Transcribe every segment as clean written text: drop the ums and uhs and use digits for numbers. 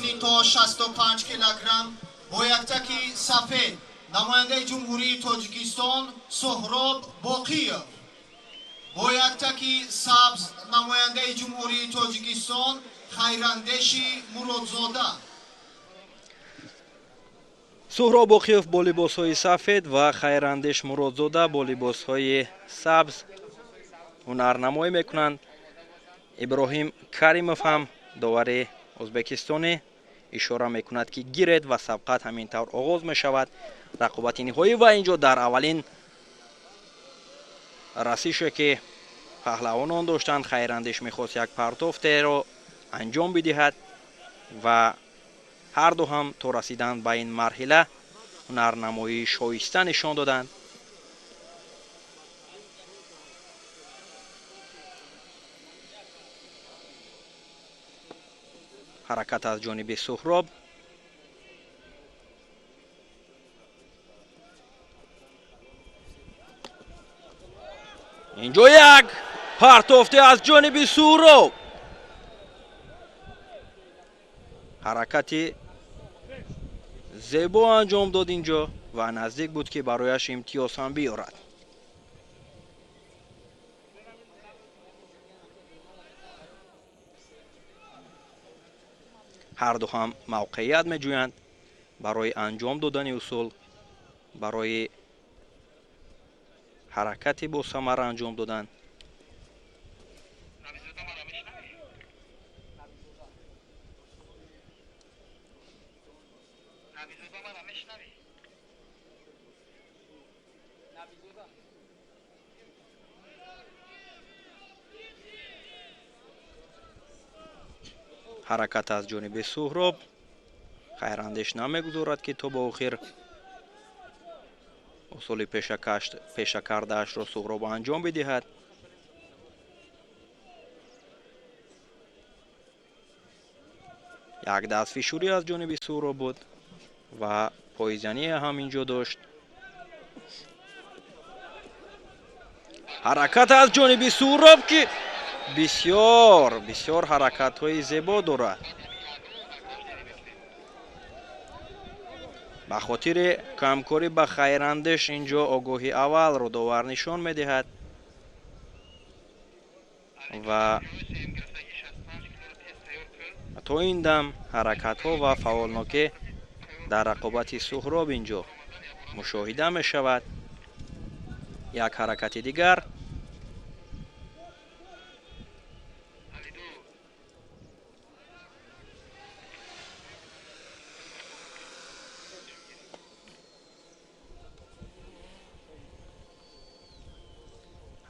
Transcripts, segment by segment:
Вазни то 65 килограмм бо яктаки сафед намояндаи Ҷумҳурии Тоҷикистон Суҳроб Боқиев, бо яктаки сабз намояндаи Ҷумҳурии Тоҷикистон Хайрандеши Муродзода. Суҳроб Боқиев бо либосҳои сафед ва Хайрандеш Муродзода бо либосҳои сабз ҳунарнамоӣ мекунанд. Иброҳим Каримов ҳам довари ӯзбекистонӣ ишора мекунад, ки гиред, ва сабқат ҳамин тавр оғоз мешавад. Рақобати ниҳоӣ, ва инҷо дар аввалин расише, ки паҳлавонон доштанд, Хайрандеш мехост як партофтеро анҷом бидиҳад ва ҳарду ҳам то расидан ба ин марҳила ҳунарнамоии шоиста нишон доданд. Ҳаракат аз ҷониби Суҳроб. Инҷо як партофте аз ҷониби Суҳроб, ҳаракати зебо анҷом дод инҷо ва наздик буд, ки барояш имтиёз ҳам биёрад. Ҳарду ҳам мавқеият меҷӯянд барои анҷом додани усул, барои ҳаракати босамар анҷом додан. Набизода, мара мешнавӣ? Набизода, мара мешнавӣ? Набизода. Ҳаракат аз ҷониби Суҳроб. Хайрандеш намегузорад, ки то ба охир усули пеша кардаашро Суҳроб анҷом бидиҳад. Як дастфишурӣ аз ҷониби Суҳроб буд ва пойзание ҳам инҷо дошт. Ҳаракат аз ҷониби Суҳроб, ки бисёр бисёр ҳаракатҳои зебо дорад. Ба хотири камкорӣ ба Хайрандеш инҷо огоҳи аввалро довар нишон медиҳад ва то ин дам ҳаракатҳо ва фаъолнокӣ дар рақобати Суҳроб инҷо мушоҳида мешавад. Як ҳаракати дигар. Алиду.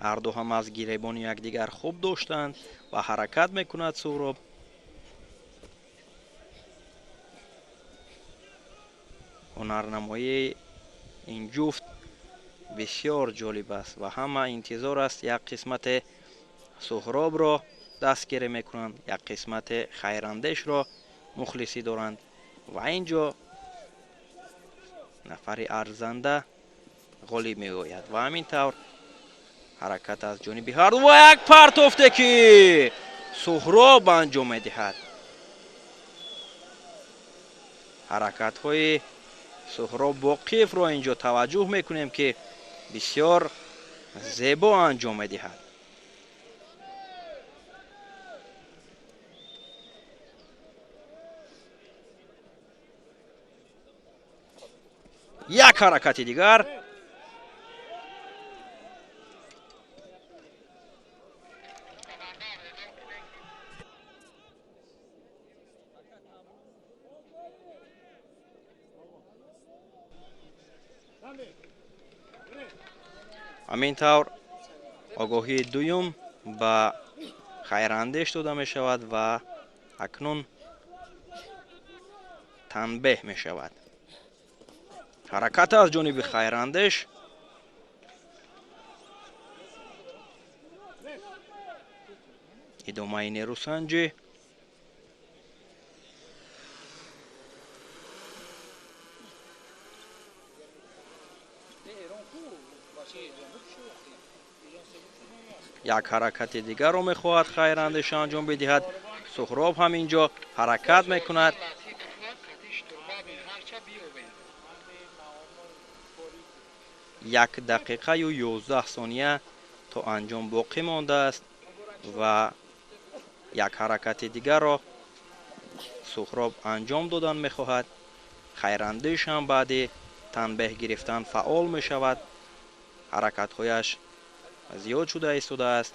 Ҳарду ҳам аз гиребони якдигар хуб доштанд ва ҳаракат мекунад Суҳроб. Ҳунарнамоии ин ҷуфт бисёр ҷолиб аст ва ҳама интизор аст. Як қисмате Суҳробро дастгирӣ мекунанд, як қисмате Хайрандешро мухлисӣ доранд ва ин ҷо нафари арзанда ғолиб меояд. Ва ҳамин тавр ҳаракат аз ҷониби ҳарду ва як партофте, ки Суҳроб анҷом медиҳад. Ҳаракатҳои Суҳроб Боқиевро инҷо таваҷҷӯҳ мекунем, ки бисёр зебо анҷом медиҳад. Як ҳаракати дигар. Хабардор эълон кунем. Ҳамин тавр огоҳии дуюм ба Хайрандеш дода мешавад ва акнун танбеҳ мешавад. Ҳаракат аз ҷониби Хайрандеш. Идомаи нерӯсанҷӣ. Як ҳаракати дигарро мехоҳад Хайрандеш анҷом бидиҳад. Суҳроб ҳам инҷо ҳаракат мекунад. 1 дақиқаю 11 сония то анҷом боқӣ мондааст ва як ҳаракати дигарро Суҳроб анҷом додан мехоҳад. Хайрандеш ҳам баъди танбеҳ гирифтан фаъол мешавад, ҳаракатҳояш зиёд шуда истодааст.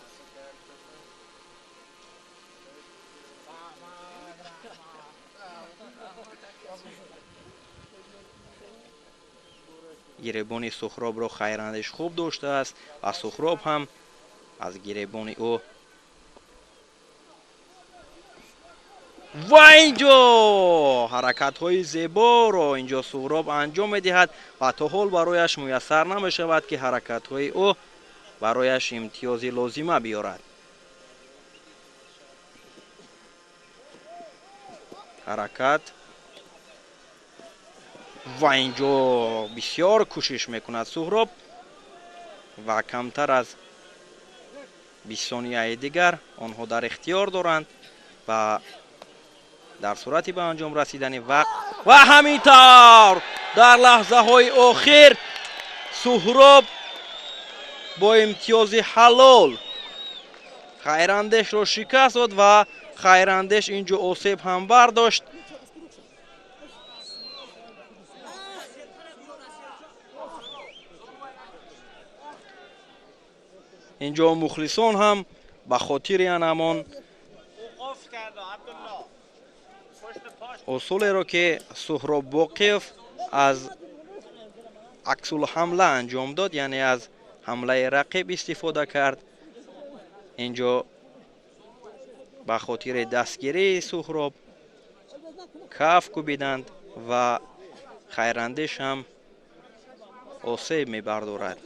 Гиребони Суҳробро Хайрандеш хуб доштааст ва Суҳроб ҳам аз гиребони ӯ. Ва инҷо ҳаракатҳои зеборо инҷо Суҳроб анҷом медиҳад ва то ҳол барояш муяссар намешавад, ки ҳаракатҳои ӯ барояш имтиёзи лозима биёрад. Ҳаракат ва инҷо бисёр кӯшиш мекунад Суҳроб ва камтар аз 20 сонияи дигар онҳо дар ихтиёр доранд ва дар сурати ба анҷом расидани вақт ва ҳамин тавр дар лаҳзаҳои охир Суҳроб бо имтиёзи ҳалол Хайрандешро шикаст дод ва Хайрандеш инҷо осеб ҳам бардошт. Инҷо мухлисон ҳам ба хотири анамон усулеро, ки Суҳроб Боқиев аз аксулҳамла анҷом дод, яъне аз ҳамлаи рақиб истифода кард, инҷо ба хотири дастгирии Суҳроб каф кӯбиданд ва Хайрандеш ҳам осеб мебардорад.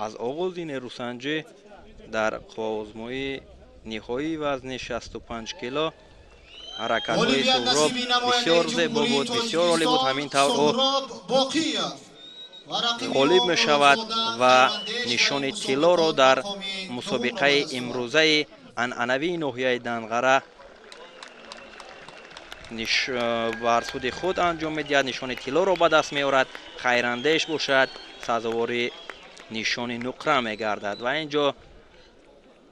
Аз оғози нерӯсанҷӣ дар қувваозмоии ниҳоии вазни 65 кило ҳаракатҳои Суҳроб бисёр зебо буд, бисёр олӣ буд. Ҳамин тавр ӯ ғолиб мешавад ва нишони тиллоро дар мусобиқаи имрӯзаи анъанавии ноҳияи Данғара бар суди худ анҷом медиҳад, нишони тиллоро ба даст меорад. Хайрандеш бошад, сазовори нишони нуқра мегардад. Ва ин ҷо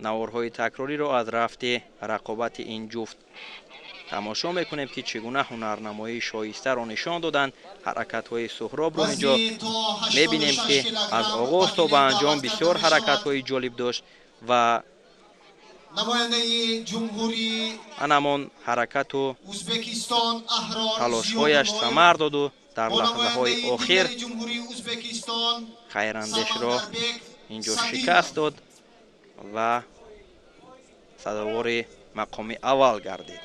наворҳои такрориро аз рафти рақобати ин ҷуфт тамошо мекунем, ки чӣ гуна ҳунарнамоии шоистаро нишон доданд. Ҳаракатҳои Суҳробро инҷо мебинем, ки аз оғоз то ба анҷом бисёр ҳаракатҳои ҷолиб дошт ва намояндаи ҷумҳурии анамон ҳаракату Ӯзбекистон Аҳрор талошҳояш Зиёдуллоев самар доду дар бо лаҳзаҳои намояндаи охир дигари ҷумҳурии Ӯзбекистон Хайрандешро Самандарбек инҷо Садиров. шикаст дод ва сазовори мақоми аввал гардид.